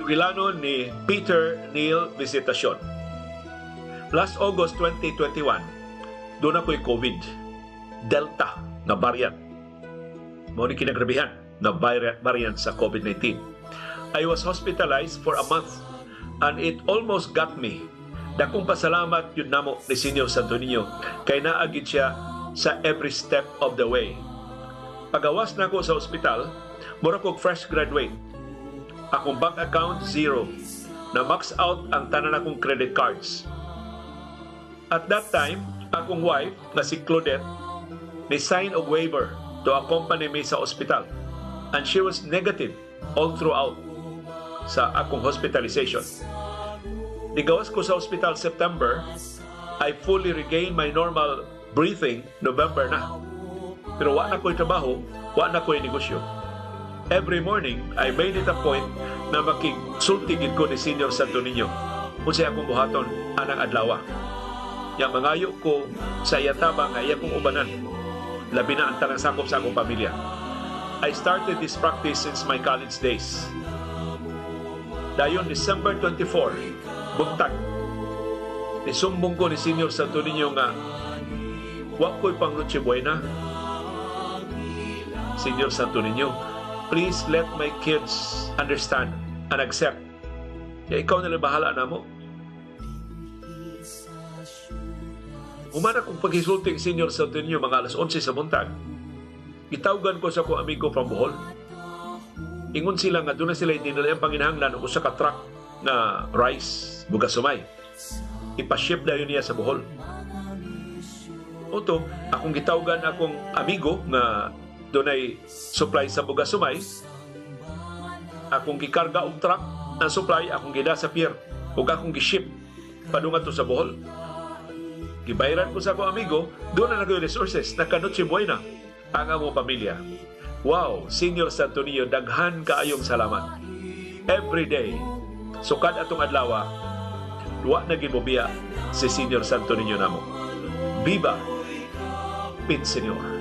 Eskwelanon ni Peter Neil Visitacion. Last August 2021, duna ko'y COVID. Delta na variant. Mao ni kinagrabihan na variant sa COVID-19. I was hospitalized for a month and it almost got me. Dakong pasalamat gyud namo ni Senior Santo Niño kay naa gyud siya sa every step of the way. Pagawas nako sa ospital, mura kog fresh graduate. Akong bank account, zero. Na max out ang tanan akong credit cards. At that time, akong wife na si Claudette ni sign og waiver to accompany me sa ospital. And she was negative all throughout sa akong hospitalization. Nigawas ko sa ospital September, I fully regained my normal breathing November na. Pero wa na ko'y trabaho, wa na ko'y negosyo. Every morning, I made it a point na makigsulti gid ko ni Senior Santo Niño unsay akong buhaton anang adlaw. Ya mangayo ko sa iya tabang nga iya kong ubanan. Labi na ang tanang sakop sa akong pamilya. I started this practice since my college days. Dayon December 24, buntag, nisumbong ko ni Senior Santo Niño nga wa ko'y pang Noche Buena. Senior Santo Niño, please let my kids understand and accept. Kaya ikaw na lang bahala namo. Human akong paghisulti, Senior Santo Niño, mga alas 11 sa buntag. Gitawgan ko sa akong amigo from Bohol. Ingon sila nga duna sila dinala ang panginahanglan og usa ka truck na rice, bugas sumay. Ipa-ship dayon niya sa Bohol. Uto, akong gitawgan akong amigo nga dunay supply sa bugas sumay. Akong gikarga og truck ang supply, akong gida sa pier ug akong gi-ship padung to sa Bohol. Gibayaran ko sa akong amigo, duna na ko'y resources, naka Noche Buena ang among pamilya. Wow, Senior Santo Niño, daghan kaayong salamat. Every day, sukad atong adlaw, wa na gibubiya si Senior Santo Niño namo. Viva Pit Señor!